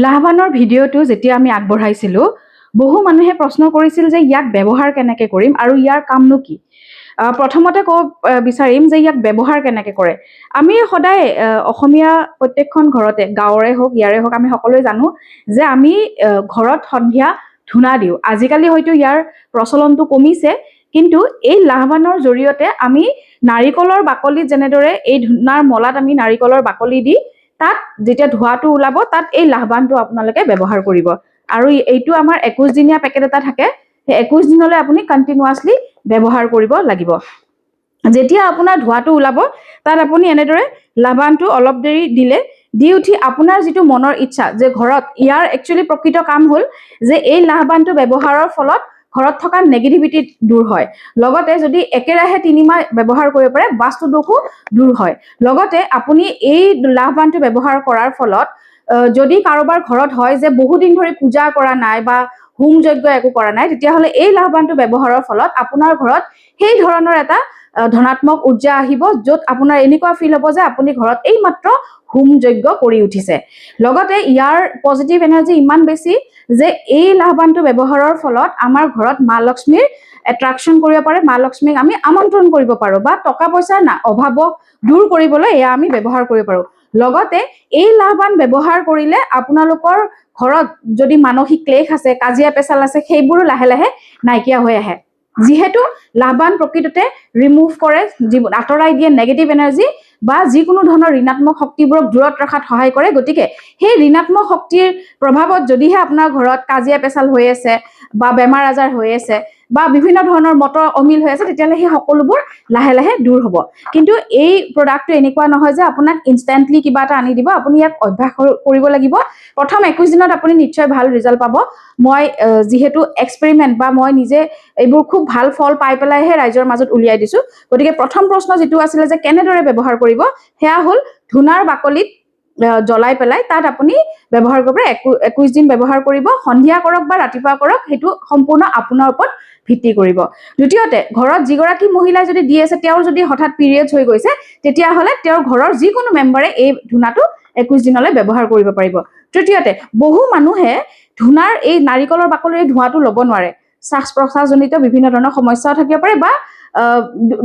লাহবানৰ ভিডিঅ'টো যেতিয়া আমি আগবঢ়াইছিলোঁ, বহু মানুহে প্ৰশ্ন কৰিছিল যে ইয়াক ব্যৱহাৰ কেনেকে কৰিম আৰু ইয়াৰ কামনো কি। প্ৰথমতে ক'ব বিচাৰিম যে ইয়াক ব্যৱহাৰ কেনেকে কৰে। আমি সদায় অসমীয়া প্ৰত্যেকখন ঘৰতে, গাঁৱৰে হওক, ইয়াৰে হওক, আমি সকলোৱে জানো যে আমি ঘৰত সন্ধিয়া ধূনা দিওঁ। আজিকালি হয়তো ইয়াৰ প্ৰচলনটো কমিছে, কিন্তু এই লাহবানৰ জৰিয়তে আমি নাৰিকলৰ বাকলিত যেনেদৰে এই ধূনাৰ মলাত আমি নাৰিকলৰ বাকলি দি তাত যেতিয়া ধোঁৱাটো ওলাব, তাত এই লাহবানটো আপোনালোকে ব্যৱহাৰ কৰিব। আৰু এইটো আমাৰ 21 দিনীয়া পেকেট এটা থাকে। সেই 21 দিনলৈ আপুনি কণ্টিনিউৱাছলি ব্যৱহাৰ কৰিব লাগিব। যেতিয়া আপোনাৰ ধোঁৱাটো ওলাব, তাত আপুনি এনেদৰে লাহবানটো অলপ দেৰি দিলে, দি উঠি আপোনাৰ যিটো মনৰ ইচ্ছা যে ঘৰত ইয়াৰ একচুৱেলি প্ৰকৃত কাম হ'ল যে এই লাহবানটো ব্যৱহাৰৰ ফলত ঘৰত থকা নেগেটিভিটি দূৰ হয়। লগতে যদি একেৰাহে 3 মাহ ব্যৱহাৰ কৰিব পাৰে, বাস্তু দোষো দূৰ হয়। লগতে আপুনি এই লাহবানটো ব্যৱহাৰ কৰাৰ ফলত যদি কাৰোবাৰ ঘৰত হয় যে বহুদিন ধৰি পূজা কৰা নাই বা হোম যজ্ঞ একো কৰা নাই, তেতিয়াহ'লে এই লাহবানটো ব্যৱহাৰৰ ফলত আপোনাৰ ঘৰত সেই ধৰণৰ এটা ধনাত্মক উৰ্জা আহিব, য'ত আপোনাৰ এনেকুৱা ফিল হ'ব যে আপুনি ঘৰত এইমাত্ৰ হোম যজ্ঞ কৰি উঠিছে। লগতে ইয়াৰ পজিটিভ এনাৰ্জি ইমান বেছি যে এই লাহবানটো ব্যৱহাৰৰ ফলত আমাৰ ঘৰত মা লক্ষ্মীৰ এট্ৰাকশ্যন কৰিব পাৰে, মা লক্ষ্মীক আমি আমন্ত্ৰণ কৰিব পাৰোঁ বা টকা পইচাৰ অভাৱক দূৰ কৰিবলৈ এয়া আমি ব্যৱহাৰ কৰিব পাৰোঁ। লগতে এই লাহবান ব্যৱহাৰ কৰিলে আপোনালোকৰ ঘৰত যদি মানসিক ক্লেশ আছে, কাজিয়া পেচাল আছে, সেইবোৰো লাহে লাহে নাইকিয়া হৈ আহে। যিহেতু লাহবান প্ৰকৃততে ৰিমুভ কৰে, যিবোৰ আঁতৰাই দিয়ে নেগেটিভ এনাৰ্জি বা যিকোনো ধৰণৰ ঋণাত্মক শক্তিবোৰক দূৰত ৰখাত সহায় কৰে। গতিকে সেই ঋণাত্মক শক্তিৰ প্ৰভাৱত যদিহে আপোনাৰ ঘৰত কাজিয়া পেচাল হৈ আছে বা বেমাৰ আজাৰ হৈ আছে বা বিভিন্ন ধৰণৰ মতৰ অমিল হৈ আছে, তেতিয়াহ'লে সেই সকলোবোৰ লাহে লাহে দূৰ হ'ব। কিন্তু এই প্ৰডাক্টটো এনেকুৱা নহয় যে আপোনাক ইনষ্টেণ্টলি কিবা এটা আনি দিব। আপুনি ইয়াক অভ্যাস কৰিব লাগিব। প্ৰথম 21 দিনত আপুনি নিশ্চয় ভাল ৰিজাল্ট পাব। মই যিহেতু এক্সপেৰিমেণ্ট বা মই নিজে এইবোৰ খুব ভাল ফল পাই পেলাইহে ৰাইজৰ মাজত উলিয়াই দিছোঁ। গতিকে প্ৰথম প্ৰশ্ন যিটো আছিলে যে কেনেদৰে ব্যৱহাৰ কৰিব, সেয়া হ'ল ধূনাৰ বাকলিত জ্বলাই পেলাই তাত আপুনি ব্যৱহাৰ কৰিব পাৰে। 21 দিন ব্যৱহাৰ কৰিব। সন্ধিয়া কৰক বা ৰাতিপুৱা কৰক, সেইটো সম্পূৰ্ণ আপোনাৰ ওপৰত ভিত্তি কৰিব। দ্বিতীয়তে, ঘৰত যিগৰাকী মহিলাই যদি দি আছে, তেওঁৰ যদি হঠাৎ পিৰিয়ডছ হৈ গৈছে, তেতিয়াহ'লে তেওঁৰ ঘৰৰ যিকোনো মেম্বাৰে এই ধূনাটো 21 দিনলৈ ব্যৱহাৰ কৰিব পাৰিব। তৃতীয়তে, বহু মানুহে ধূনাৰ এই নাৰিকলৰ বাকলিৰ এই ধোঁৱাটো ল'ব নোৱাৰে। শ্বাস প্ৰশ্বাসজনিত বিভিন্ন ধৰণৰ সমস্যাও থাকিব পাৰে বা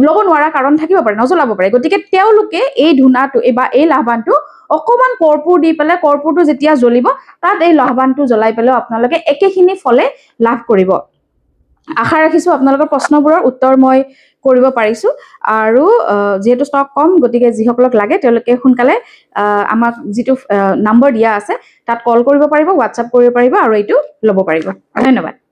ল'ব নোৱাৰা কাৰণ থাকিব পাৰে, নজ্বলাব পাৰে। গতিকে তেওঁলোকে এই ধূনাটো এই বা এই লাহবানটো অকণমান কৰ্পূৰ দি পেলাই, কৰ্পূৰটো যেতিয়া জ্বলিব, তাত এই লাহবানটো জ্বলাই পেলাইও আপোনালোকে একেখিনি ফলে লাভ কৰিব। আশা ৰাখিছোঁ আপোনালোকৰ প্ৰশ্নবোৰৰ উত্তৰ মই কৰিব পাৰিছোঁ। আৰু যিহেতু ষ্টক কম, গতিকে যিসকলক লাগে তেওঁলোকে সোনকালে আমাক যিটো নম্বৰ দিয়া আছে, তাত কল কৰিব পাৰিব, হোৱাটছআপ কৰিব পাৰিব আৰু এইটো ল'ব পাৰিব। ধন্যবাদ।